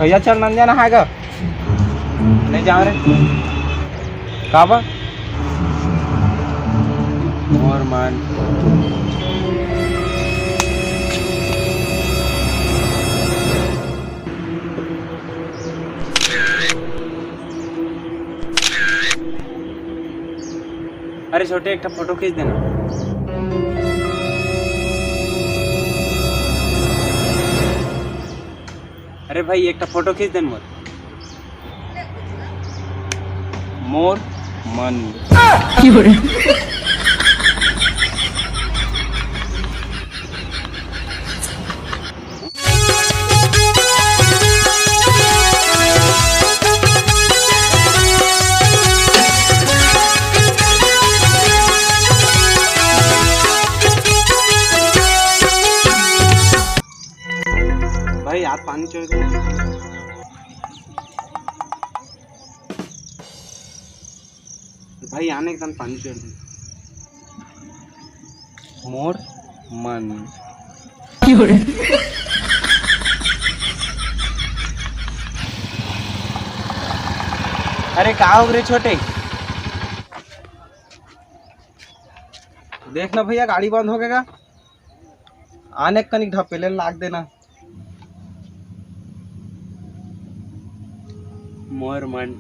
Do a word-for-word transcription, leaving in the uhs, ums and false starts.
भैया, चल नंदिया नहाएगा। नहीं जाओ रे। काबर? मोर मन। अरे छोटे, एक ठा फोटो खींच देना। अरे भाई, एक ठा फोटो खींच देना मोर। मोर मन। भाई, हाथ पानी छोड़ दे। भाई, आने एकदम पानी छोड़ दे। मोर मन। अरे, का हो रे छोटे? देख ना भैया, गाड़ी बंद हो गया। आने कनिक ढपेले लाग देना। मोर मन।